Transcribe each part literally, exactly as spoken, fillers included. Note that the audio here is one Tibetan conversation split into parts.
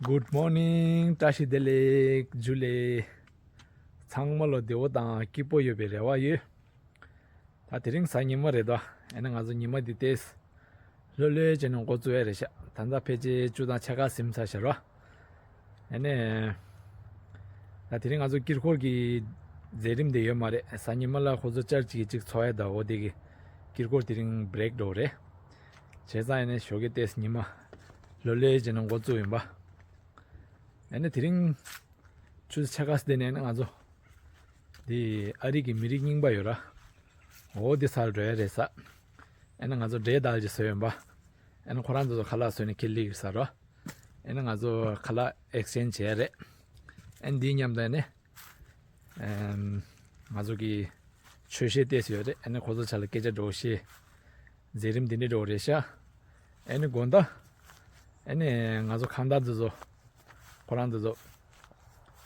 Good morning. བཀྲ་ཤིས་བདེ་ལེགས། ཇུ་ལེ། ཚང་མ་ལ་བདེ་པོ་དང་སྐྱིད་པོ་ཡོད་པའི་རེ་བ་ཡོད། ད་དེ་རིང་གཟའ་ཉི་མ་རེད་དོ། ཨ་ནི་ང་ཚོ་ཉི་མ་འདི་ཏོག་ཙམ་ལྷོད་ལྷོད་བྱས་ནས་འགོ་བཙུགས་ཡ་རེད་ཤག་ད་ལྟ་ཕལ་ཆེར་བཅུ་དང་ཕྱེད་ཀ་ཟིན་ཚར་ཤག་རོ། ཨ་ནི། ད་དེ་རིང་ང་ཚོ་དཀྱིལ་འཁོར་གྱི་མཛད་རིམ་དེ་ཡོད་མ་རེད། གཟའ་ཉི་མ་ལ་ཁོ་ཚོ་ཅར་ཅིག་གཅིག་འཚོགས་ཡ་ད་འོ་དེ་གི་དཀྱིལ་འཁོར་དེ་རིང་བྷི་རེག་འགྲོ་རེད། བྱས་ཙང་ཨ་ནི་ཞོགས་ཀས་ཏོག་ཙམ་ཉི་མ་ལྷོད་ལྷོད་བྱས་ནས་འགོ་བཙུགས་ཡིན་པ། ཨ་ནི་དེ་རིང་ཆུ་ཚོད་ཕྱེད་ཀ་ཙམ་བསྡད་ནས་ཨ་ནི་ང་ཚོ་འདི་ཨ་རི་གི་མི་རིགས་རྙིང་པ་ཡོད་ར། འོ་འདི་སར་འགྲོ་ཡ་རེད་ས། ཨ་ནི་ང་ཚོ་འདྲེ་དར་ཅིག་བཟོས་ཡོད་པ། ཨ་ནི་ཁོ་རང་ཚོ་ཁ་ལག་བཟོས་ནས་ཁྱེར་སླེབས་ཀྱི་ས་རོ། ཨ་ནི་ང་ཚོ་ཁ་ལག་ཨེག་སི་ཅེན་ཇི་བྱས་རེད། ཨ་ནི་འདིའི་མཉམ་དུ་ཨ་ནི། ཨེམ། ང་ཚོ་གི་ཆོས་གཞས་ཏོག་ཙམ་ཡོད་རེད། ཨ་ནི་ཁོ་ཚོ་ཆ་ལ་སྐད་ཆ་འདྲ་བོ་བཤད། མཛད་རིམ་འདི་འདྲ་འདྲ་བོ་རེད་ཤག་ཨ་ནི་དགོང་དག་ཨ་ནི་ང་ཚོ་ཁང་བདག་འདི་ཚོ། ཁོ་རང་འདི་ཚོ།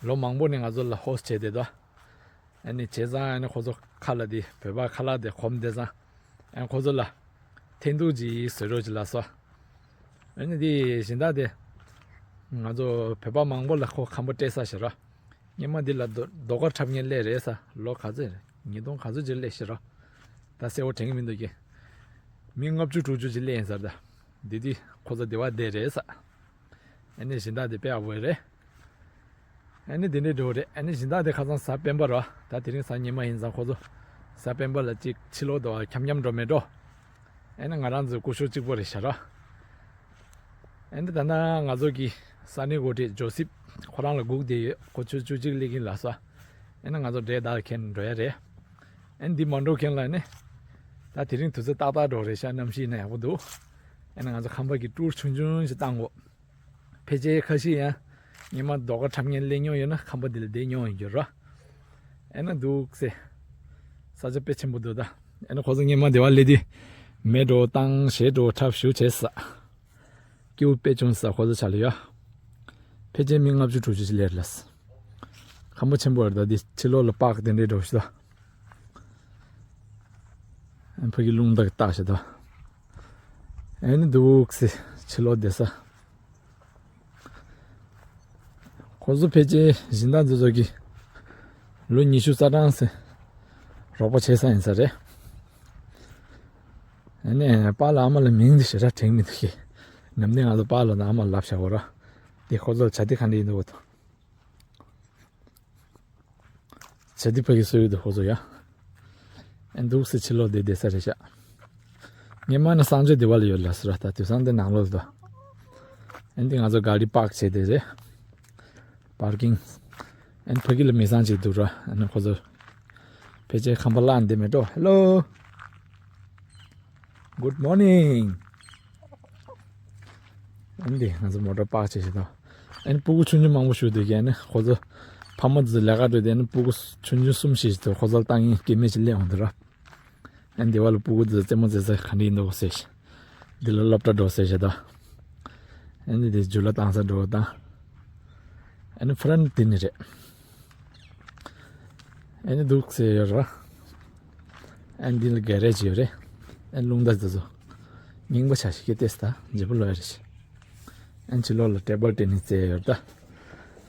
ལོ་མང་པོ་ནས་ང་ཚོ་ལ་ཧོ་སི་ཊི་བྱས་བསྡད་དོ། ཨ་ནི་བྱས་ཙང་ཨ་ནི་ཁོ་ཚོ་ཁ་ལག་འདི་བོད་པ་ཁ་ལག་འདི་གོམས་བསྡད་ཙང་། ཨ་ནི་ཁོ་ཚོ་ལ་འཐེན་ཐུག་ཅིག་བཟོས་རོགས་ཅིག་ལབ་སོང་། ཨ་ནི་འདི་སྦྱིན་བདག་དེ། ང་ཚོ་བོད་པ་མང་པོ་ལ་ཁོ་ཁང་པ་སྤྲད་ས་བྱེད་རོགས། སྔོན་མ་འདི་ལ་རྡོ་རྡོ་དཀར་འཁྲབ་མཁན་སླེབས་རེད་ས། ལོ་ག་ཚོད་རེད། ཉིས་སྟོང་ག་ཚོད་ཅིག་སླེབས་ཤག་རོགས། ད་གསལ་པོ་དྲན་གྱི་མི་འདུག་གི། མི་ལྔ་བཅུ་དྲུག་ཅུ་ཅིག་སླེབས་ཡིན་ས་རེད་ད། འདི་དུས་ཁོ་ཚོ་སྡེ་བ་བསྡད་རེད་ས། ཨ་ནི་སྦྱིན་བདག་དེ་དཔེ་ཡག་པོ་རེད། ཨ་ནི་དེ་འདྲའི་འགྲོ་རེད། ཨ་ནི་སྦྱིན་བདག་དེ་ཁ་སང་གཟའ་སྤེན་པ་རོ། ད་དེ་རིང་གཟའ་ཉི་མ་ཡིན་ཙང་ཁོ་ཚོ་གཟའ་སྤེན་པ་ལ་གཅིག་ཕྱི་ལོགས་དུ་འཁྱམ་འཁྱམ་འགྲོ་མེད་འགྲོ། ཨ་ནི་ང་རང་ཚོའི་སྐུ་ཞབས་གཅིག་པོ་རེད་ཤག་རོ། ཨ་ནི་ད་ལྟ་ང་ཚོ་གི་ས་གནས་འགོ་ཁྲིད་ཇོ་སིབ་ཁོ་རང་ལ་སྒུག་བསྡད་ཡོད། ཁོ་ཆུ་ཚོད་བཅུ་གཅིག་སླེབས་ཀྱིན་ལབ་སོང་། ཨ་ནི་ང་ཚོ་འདྲེ་བདའ་མཁན་འགྲོ་ཡ་རེད། ཨ་ནི་འདི་མ་འགྲོ་མཁན་ལ་ནི། ད་དེ་རིང་དུས་ཚོད་ཏག་ཏག་འགྲོ་རེད་ཤག་གནམ་གཤིས་ན་ཡག་པོ་འདུག་ཨ་ནི་ང་ཚོ་ཁང་པ་གི་ཊུར་ཆུང་ཆུང་ཞིག་བཏང་གོ། ཕལ་ཆེར་ཁ་ཤས་ཡང་ཉི་མ་རྡོག་ཁ་འཁྲབ་མཁན་སླེབས་མྱོང་ཡོད་ན་ཁང་པ་འདི་ལ་བསྡད་མྱོང་ཡོད་རོ། ཨེ་ན་འདུག་སེ། ས་ཆ་དཔེ་ཆེན་པོ་འདུག་ད། ཨེ་ན་ཁོ་ཚོ་སྔོན་མ་སྡེ་བ་སླེབས་དུས་མེ་འགྲོ་བཏང་གཞས་འགྲོ་འཁྲབ་ཞུ་བྱས་ས། སྐྱིད་པོ་དཔེ་བྱུང་ས་ཁོ་ཚོ་ཆ་ལ་ཡོད། ཕལ་ཆེར་མི་ལྔ་བཅུ་དྲུག་ཅུ་ཅིག་སླེབས་ལ། ཁང་པ་ཆེན་པོ་རེད་ད། འདི་ཕྱི་ལོགས་ལ་པཱརྐ་དེ་འདྲའི་འགྲོ་ཞིག་ད། ཨེ་ཕ་གི་རླུང་རྟ་གི་རྟགས་ཤིག་ད། ཨེ་ནི་འདུག་སེ་ཕྱི་ལོགས་བསྡད་ས། ཁོ་ཚོ་ཕལ་ཆེར་སྦྱིན་བདག་འདི་ཚོ་གི་ལོ་ཉི་ཤུ་རྩ་གྲངས་སེ་རོགས་པ་བྱེད་ས་ཡིན་ས་རེད། ཨ་ནི་པཱ་ལགས་ཨ་མ་ལགས་མིང་འདི་ཞེ་དྲག་དྲན་མི་འདུག་གི། ནམ་རྒྱུན་ང་ཚོ་པཱ་ལགས་དང་ཨ་མ་ལགས་ལབ་བྱ་བོ་ར། འདི་ཁོ་ཚོ་ལ་བྱ་འདི་ག་འདྲ་ཡིན་འདུག་གོ། བྱ་འདི་ཕ་གི་སུ་ཡོད་འདུག་ཁོ་ཚོ་ཡ། ཨེ་འདུག་སེ་ཕྱི་ལོགས་བསྡད་བསྡད་ས་རེད་ཤག་སྔོན་མ་ནི་གསང་སྤྱོད་སྡེ་བ་ལ་ཡོད་ལ་ཟེར་བ་ད་དུས་སང་འདི་ནང་ལོགས་ལ་འདུག་ཨེ་འདི་ང་ཚོ་ག་རི་པཱརྐ་བྱས་བསྡད་རེད། པཱར་ཀིང་། ཨེ་ཕ་གི་ལ་མི་བཟང་ཅིག་འདུག་ར། ཨེ་ཁོ་ཚོ་ཕལ་ཆེར་ཁང་པ་གླ་འདི་མེད་འགྲོ། Hello. Good morning. ཨ་ནི་ང་ཚོ་མོ་ཊ་པཱརྐ་བྱས་བྱས་དང་། ཨ་ནི་སྤུ་གུ་ཆུང་ཆུང་མང་པོ་བཞུགས་འདུག་གི། ཨ་ནི་ཁོ་ཚོ་ཕ་མ་ཚོ་ལས་ཀ་འགྲོ་དུས་ཨ་ནི་སྤུ་གུ་ཆུང་ཆུང་གསུམ་ཞིག་འདུག་ཁོ་ཚོ་ལ་ལྟ་མཁན་སྐྱེ་དམན་ཞིག་སླེབས་འོང་འདུག་ར། ཨ་ནི་དེ་བ་ལ་སྤུ་གུ་ཚོ་རྩེད་མོ་རྩེ་ས་ག་འདྲ་ཡིན་འདུག་ཟེར་ཞིག་འདི་ལ་སློབ་གྲྭ་འགྲོ་ཟེར་བྱས་དང་། ཨ་ནི་དེ་འཇུ་ལག་བཏང་ས་འགྲོ་དང་། ཨ་ནི་ཕ་རན་དེ་ནི་རེད། ཨ་ནི་འདུག་སེ་ཡོད་ར། ཨ་ནི་འདི་ལ་ག་རེ་ཅིག་ཡོད་རེད། ཨ་ནི་རླུང་རྟ་དེ་ཚོ་རྙིང་པ་ཆ་ཞིག་གི་ཏེས་ད་བརྗེ་པོ་ལོས་རེད། ཨ་ནི་ཕྱི་ལོགས་ལ་ཊེ་བལ་ཊེ་ནིས་རྩེ་ཡོད་ད། ཨ་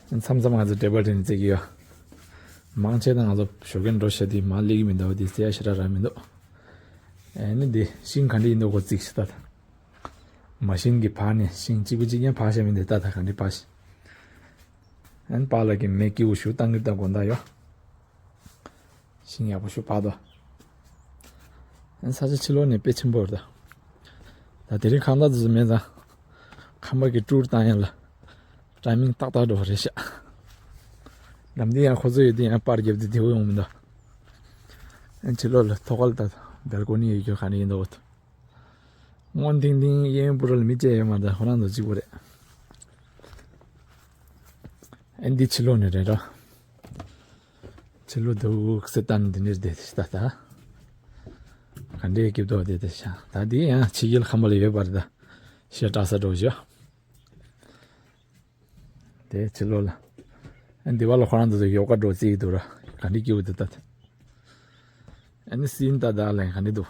ནི་མཚམས་མཚམས་ང་ཚོ་ཊེ་བལ་ཊེ་ནིས་རྩེ་གི་ཡོད། མང་ཆེ་ད་ང་ཚོ་ཞོགས་ཀས་འགྲོ་ཤ་དུས་མ་སླེབས་ཀྱི་མི་འདུག་དེ་རྩེ་ཡ་ཞེ་དྲག་རག་མི་འདུག་ཨ་ནི་འདི་ཤིང་ག་འདྲ་ཡིན་འདུག་གོ་རྩིག་ཤི་ད་ད། མ་ཤིན་གྱི་བག་ནས་ཤིང་གཅིག་པུ་གཅིག་ཀྱང་བག་ཤ་མི་འདུག་ད་ད་ག་འདྲ་བག་ཤ། ཨན་པཱ་ལགས་ཀྱིས་མེ་སྐྱིད་པོ་ཞིག་བཏང་གི་ད་དགོང་དག་ཡོད། ཤིང་ཡག་པོ་ཞིག་བག་དོ། ཨན་ས་ཆ་ཕྱི་ལོགས་ནས་དཔེ་ཆེན་པོ་རེད་ད། ད་དེ་རིང་ཁང་བདག་ཚོ་མེད་ཙང་། ཁང་པ་གི་ཊུར་བཏང་ཡ་ལ་ཊའི་མིང་ཏག་ཏག་འགྲོ་བ་རེད་ཤག་ལམ་འདི་ཡང་ཁོ་ཚོ་ཡོད་དུས་ཡང་པར་རྒྱབ་དུས་བདེ་པོ་ཡོང་མི་འདུག་ཨན་ཕྱི་ལོགས་ལ་ཐོག་ཁ་ལ་ད་བལ་ཀོ་ནི་ཡོད་རྒྱུ་ག་ནས་ཡིན་འདུག་སྔོན་ཐིང་ཐིང་གཡས་གཡོན་པུ་ར་ལ་མི་བཅས་ཡོད་མ་རེད། ཁོ་རང་ཚོ་གཅིག་པོ་རེད། ཨེ་འདི་ཕྱི་ལོགས་ནས་རེད་ར། ཕྱི་ལོགས་འདུག་སེ་བལྟས་ན་འདི་འདྲ་བསྡད་ཤག་ད་ད། ག་འདྲའི་སྐྱིད་པོ་བསྡད་དེ་ཤག་ད་འདི་ཡང་ཕྱི་རྒྱལ་ཁང་པ་ལ་ཡོད་པ་རེད་ད། ཞེ་དྲག་ས་འགྲོ་བཞག་དེ་ཕྱི་ལོགས་ལ། ཨ་འདི་བ་ལ་ཁོ་རང་ཚོ་ཡོ་ག་འགྲོ་རྩིས་འདུག་ར། ག་འདྲ་སྐྱིད་པོ་འདུག་ད། ཨ་ནི་སིན་ད་ད་ལན་ག་འདྲ་འདུག་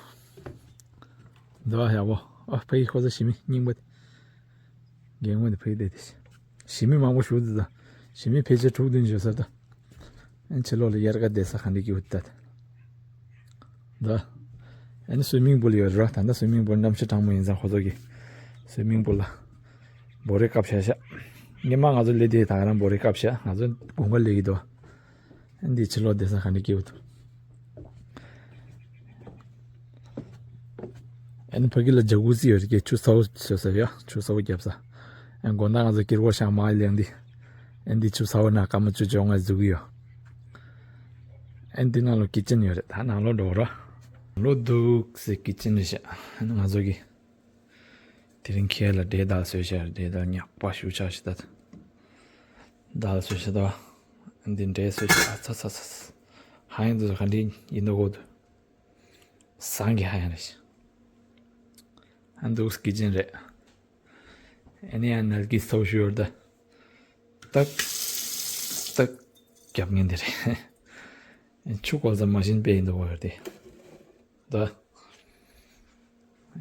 འདི་བ་ཡག་པོ། ཨ་ཕ་གི་ཁོ་ཚོ་ཞི་མི་རྙིང་པ་དེ། རྒན་མོ་དེ་ཕ་གི་བསྡད་དེ། ཞི་མི་མང་པོ་བཞུགས་འདུག་ད། ཞི་མི་ཕལ་ཆེར་དྲུག་བདུན་བཞུགས་ས་ད། ཨན་ཕྱི་ལོགས་ལ་དབྱར་ཁ་བསྡད་ས་ག་འདྲ་སྐྱིད་པོ་ད། ད། ཨན་སུའི་མིང་པུལ་ཡོད་ར། ད་ལྟ་སུའི་མིང་པུལ་གནམ་གཤིས་གྲང་མོ་ཡིན་ཙང་ཁོ་ཚོ་གི་སུའི་མིང་པུལ་ལ་འབོ་རེ་བཀབ་བཞག་ཤག་སྔོན་མ་ང་ཚོ་སླེབས་དུས་ད་ག་རང་འབོ་རེ་བཀབ་ཤག་ང་ཚོ་དགུན་ཁ་སླེབས་ཀྱི་འདུག་ཨན་འདི་ཕྱི་ལོགས་བསྡད་ས་ག་འདྲ་སྐྱིད་པོ་འདུག་ཨན་ཕ་གི་ལ་ཇ་ཀུ་ཟི་ཡོད་རེད། ཆུ་ཚ་པོ་བཟོས་ས་ཡ། ཆུ་ཚ་པོ་བརྒྱབ་ས། ཨན་དགོང་དག་ང་ཚོ་ཀིར་བོ་ཤང་མ་ལེང་དི། ཨན་འདི་ཆུ་ཚ་པོ་ན་སྐར་མ་བཅུ་བཅོ་ལྔ་འཛུལ་གི་ཡོད། ཨན་འདི་ནང་ལོགས་ཀི་ཅན་ཡོད་རེད། ད་ནང་ལོགས་འགྲོ་རོགས། ནང་ལོགས་འདུག་སེ་ཀི་ཅན་རེད་ཤག་ཨན་ང་ཚོ་གི་དེ་རིང་ཁྱེད་ལ་འབྲས་དཀར་བཟོས་ཤག་འབྲས་དཀར་ཉག་པ་ཞུ་ཆ་ཞིག་ད། དཀར་བཟོས་ཤག་ད། ཨན་འདི་འབྲས་བཟོས་ཤག་ཨ་ཚ་ཚ་ཚ་ཚ། ཧ་ཡང་འདུག་ག་འདྲ་ཡིན་མདོག་གོ་འདུག་ཟངས་ཀྱི་ཧ་ཡང་རེད། ཨ་འདུག་སྐྱིད་ཅན་རེད། ཨ་ནི་ཡང་ནལ་གྱི་སོ་ཞུར་ད། ཏག་ཏག་རྒྱབ་ངན་དེ་རེད། ཆུ་བཀོལ་ས་མ་ཤིན་དཔེ་ཡིན་འདུག་གོ་ཡོད་དེ། ད།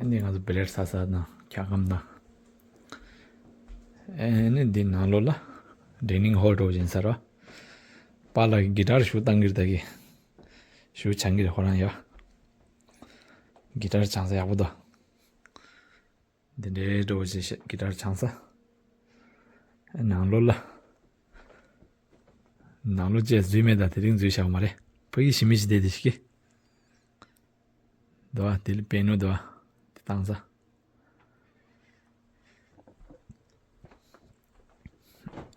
ཨ་ནི་ང་ཚོ་བེ་ལེད་ས་ས་དང་འཁྱག་སྒམ་དང་། ཨ་ནི་འདི་ནང་ལོགས་ལ་ཌའི་ནིང་ཧོལ་འགྲོ་བཞིན་ས་ར། པཱ་ལགས་གི་གི་ཊར་ཞུ་བཏང་གིར་ད་གི། ཞུ་སྦྱང་གི་རེད་ཁོ་རང་ཡ། གི་ཊར་སྦྱང་ས་ཡག་པོ་འདུག་འདི་འདྲའི་འགྲོ་བཞིན་ཤག་གི་ཊར་སྦྱང་ས། ནང་ལོགས་ལ། ནང་ལོགས་བཅས་འཛུལ་མེད་ད། དེ་རིང་འཛུལ་བཞག་མ་རེད། ཕ་གི་ཞི་མི་ཞིག་བསྡད་དེ་ཞིག་གི། འདུག་ཨ། དེ་ལ་པེ་ནོ་འདུག་ཨ། དེ་བཏང་ས།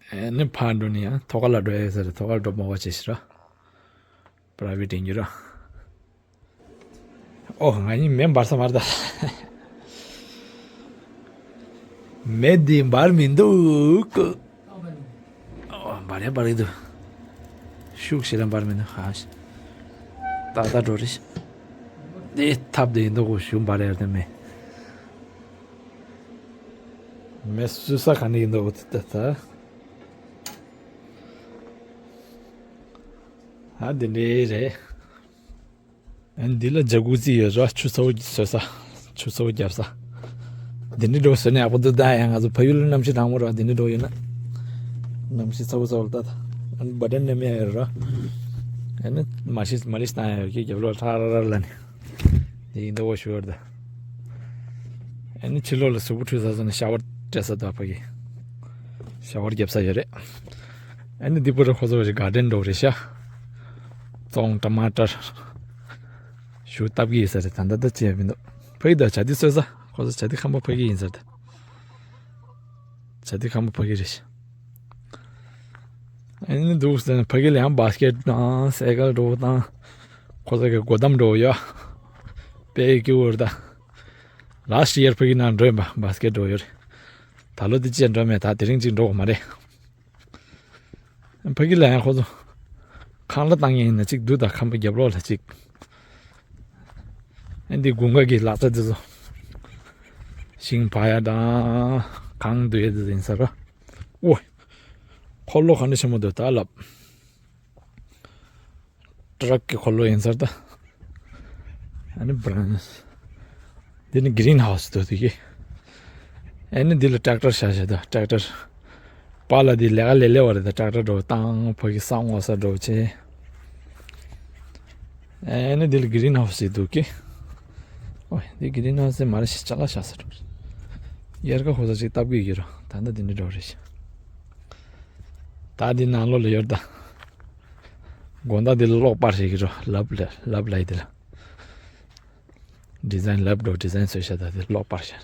ཨེ་ནི་ཕར་འགྲོ་ནི་ཡང་ཐོག་ཁ་ལ་འགྲོ་ཡ་ཟེར། ཐོག་ཁ་འགྲོ་མ་བ་བྱེད་ཤི་ར། པྲ་བི་ཊི་འགྱུར་ར། ཨོ་ང་གཉིས་མེ་འབར་ས་མ་རེད་ད། མེ་འདི་འབར་མི་འདུག་ཨོ་འབར་ཡ་འབར་གི་འདུག་ཤུགས་ཞེ་ལ་འབར་མི་འདུག་ཧ་ཤ། ཏག་ཏག་འགྲོ་རེ་ཤ། འདི་ཐབ་འདི་ཡིན་འདུག་གོ་ཞུ་འབར་ཡ་དེ་མེ། མེ་སུ་ས་ག་ནས་ཡིན་འདུག་གོ་ད་ད། ཨ་འདི་འདྲའི་རེད། ཨ་འདི་ལ་ཇ་ཀུ་ཟི་ཡོད་ར། ཆུ་ཚ་པོ་བཟོ་ས། ཆུ་ཚ་པོ་བརྒྱབ་ས། འདི་འདྲའི་འགྲོ་བཟོས་ན་ཡག་པོ་འདུག་ད་ཡང་ང་ཚོ་ཕ་ཡུལ་ལ་གནམ་གཤིས་གྲང་མོ་ར། འདི་འདྲའི་འགྲོ་ཡོད་ན། གནམ་གཤིས་ཚ་པོ་ཚ་པོ་ལ་ད་ད། ཨ་ནི་བ་དན་ནམ་ཡ་ཡོད་ར། ཨ་ནི་མ་ཤི་མ་ལི་ཤི་བཏང་ཡ་ཡོད་ཀྱི་རྒྱབ་ལོགས་ཁྲ་ར་ར་ལ་ནི། འདི་ཡིན་འདུག་གོ་ཞུ་བར་ད། ཨ་ནི་ཕྱི་ལོགས་ལ་གཟུགས་པོ་འཁྲུད་ས་ས་ནི་ཤ་ཝར་སྤྲད་ས་འདུག་ཕ་གི། ཤ་ཝར་བརྒྱབ་ས་ཡོད་རེད། ཨ་ནི་འདི་པུ་ར་ཁོ་ཚོ་རེ་གར་ཌེན་འགྲོ་རེད་ཤག་ཙོང་ཊ་མ་ཊར་ཞུ་བཏབ་ཀྱི་ཡིན་ས་རེད། ད་ལྟ་ད་ཅི་ཡང་མི་འདུག་ཕ་གི་ད་བྱ་དེ་གསོད་ས། ཁོ་ཚོ་བྱ་དེ་ཁམ་པ་ཕ་གི་ཡིན་ས་རེད། བྱ་དེ་ཁམ་པ་ཕ་གི་རེད་ཤག་ཨ་ནི་འདུག་ཟེར་ན་ཕ་གི་ལ་ཡང་བཱ་སི་ཀེ་ཊི་དང་སའི་ཀལ་འགྲོ་དང་། ཁོ་ཚོ་གི་སྒོ་འགྲམ་འགྲོ་ཡ། དཔེ་སྐྱིད་པོ་རེད་ད། ལཱ་སི་ཊི་ཡར་ཕ་གི་ནང་འགྲོ་ཡིན་པ། བཱ་སི་ཀེ་ཊི་འགྲོ་ཡོད་རེད། ད་ལོ་འདི་ཅི་འགྲོ་མེད། ད་དེ་རིང་ཅིག་འགྲོ་དགོས་མ་རེད། ཕ་གི་ལ་ཡང་ཁོ་ཚོ་ཁང་གླ་བཏང་མཁན་ཡིན་ན་གཅིག་འདུག་ད་ཁང་པ་རྒྱབ་ལོགས་ལ་གཅིག་ཨ་འདི་དགུན་ཁ་གི་ལག་ཆ་འདི་ཚོ་ཤིང་ཕར་ཡ་དང་གངས་འདུ་ཡ་འདི་ཚོ་ཡིན་ས་ར། ཨོ། འཁོར་ལོ་ག་འདྲ་ཆེན་པོ་འདུག་ད་ལབ། ཊ་རག་གི་འཁོར་ལོ་ཡིན་ས་ར་ད། ཨ་ནི་བྷ་རན་སི། འདི་ནི་གི་རིན་ཧའུ་སི་འདུག་འདི་གི། ཨ་ནི་འདི་ལ་ཊེག་ཊར་བཞག་བཞག་འདུག་ཊེག་ཊར། པཱ་ལགས་འདི་ལས་ཀ་ལས་སླ་བ་རེད་ད། ཊེག་ཊར་འགྲོ་བཏང་ཕ་གི་ས་སྔོག་ས་འགྲོ་བྱེད། ཨ་ནི་འདི་ལ་གི་རིན་ཧའུ་སི་འདུག་གི། ཨོ་འདི་གི་རིན་ཧའུ་སི་མ་རེད་ཤག་ཅ་ལག་བཞག་ས་འགྲོ། དབྱར་ཁ་ཁོ་ཚོ་ཅིག་བཏབ་གི་ཡོད་ར། ད་ལྟ་འདི་འདྲ་འགྲོ་རེད་ཤག་ད་འདི་ནང་ལོགས་ལ་ཡོད་ད། དགོང་དག་འདི་ལ་གློག་སྤར་བྱེད་ཀྱི་རོ། ལབ་ལ་ལབ་ལ་ཡི་འདི་ལ། ཌི་ཛའིན་ལབ་འགྲོ། ཌི་ཛའིན་བཟོས་ཤག་ད་འདི་གློག་སྤར་ཤག་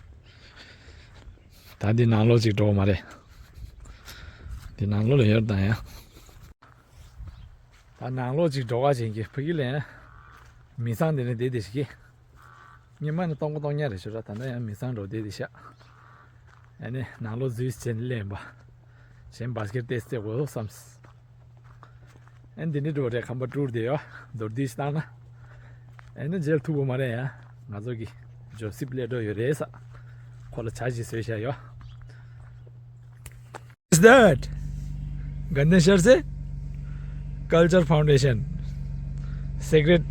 ད་འདི་ནང་ལོགས་ཅིག་འགྲོ་མ་རེད། འདི་ནང་ལོགས་ལ་ཡོད་ད་ཡ། ད་ནང་ལོགས་ཅིག་འགྲོ་ག་བྱེད་ཀྱི་ཕ་གི་ལན། མི་ཚང་འདི་ནས་བསྡད་བསྡད་ཤིག་གི། སྔོན་མ་ནི་སྟོང་པ་སྟོང་ཉག་རེད་ཤག་ར། ད་ལྟ་ཡང་མི་ཚང་འགྲོ་བསྡད་བསྡད་ཤག་ཨ་ནི་ནང་ལོགས་འཛུལ་བྱས་ནས་སླེབས་པ། གཞན་བཱ་སི་ཀེ་ཊི་ཏེས་ཏེ་འོ་བསམ། ཨ་ནི་འདི་འདྲ་འགྲོ་རེད། ཁང་པ་དཀྲུགས་བསྡད་ཡོད། མདོར་བསྡུས་ཤིག་བཏང་ན། ཨ་ནི་མཇལ་ཐུབ་པ་མ་རེད་ཡ། ང་ཚོ་གི་ཇོ་སིབ་སླེབས་འགྲོ་ཡོད་རེད་ས། ཁོ་ལ་ཇ་ཞིག་བཟོས་བཞག་ཡོད། Is that Ganden Sharse Culture Foundation Sacred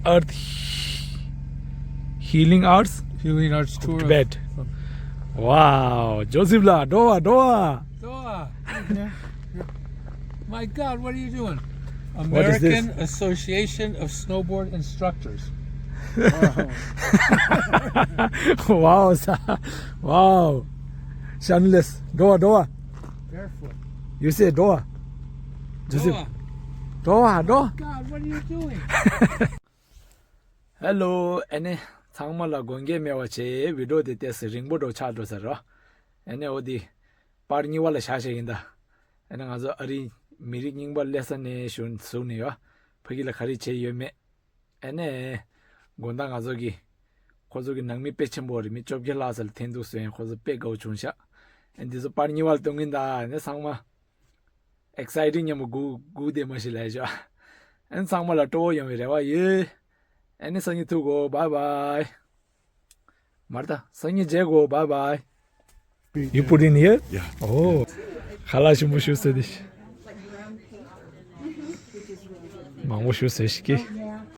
Earth Healing Arts Healing Arts Tour Tibet. Wow, ཇོ་སིབ་ལགས་འགྲོ་བ་འགྲོ་བ། འགྲོ་བ། My God, what are you doing? What is this? American Association of Snowboard Instructors. Wow, sir. Wow. Shameless. Doa, doa. Barefoot. You say doa. You say doa. Doa, doa. God, what are you doing? Hello. ཨ་ནི་ཚང་མ་ལ་དགོངས་འགལ་མེད་པ་བྱས་བི་ཌིའོ་དེ་ཏོག་ཙམ་རིང་པོ་འགྲོ་ཆགས་འགྲོ་ས་རེད། ཨ་ནི་འོ་དེ་པར་གཉིས་པ་ལ་བཞག་བཞག་ཡིན་ད། ཨ་ནི་ང་ཚོ་ཨ་རིའི་མི་རིགས་རྙིང་པ་སླེབས་ས་ནས་གཞུང་ཟུར་ནས་ཡོད། ཕ་གི་ལ་ག་རེ་བྱས་ཡོད་མེད། ཨ་ནི་དགོང་དག་ང་ཚོ་གི་ཁོ་ཚོ་གི་ནང་མི་དཔེ་ཆེན་པོ་རེད། མི་བཅོ་བརྒྱད་ལྷག་ཙམ་ལ་འཐེན་འདུག་ཟེར། ཁོ་ཚོ་དཔེ་དགའ་བོ་བྱུང་ཤག་ཨ་ནི་འདི་ཚོ་པར་གཉིས་པ་ལ་གཏོང་གིན་ད། ཨ་ནི་ཚང་མ་ཨེག་སའི་ཊིང་མཉམ་པོ་སྒུག་སྒུག་བསྡད་མ་ཤེས་ལབ་ཤག་ཨ་ནི་ཚང་མ་ལ་སྤྲོ་བོ་ཡོང་བའི་རེ་བ་ཡོད། ཨ་ནི་སང་ཉིན་ཐུག་གོ། Bye bye. མར་ད་སང་ཉིན་མཇལ་གོ། Bye bye. You put in here? Yeah. Oh. ཁ་ལག་ཞིམ་པོ་ཞུ་ཟེར་དེ། མང་པོ་ཞུ་ཟེར་ཞིག་གི།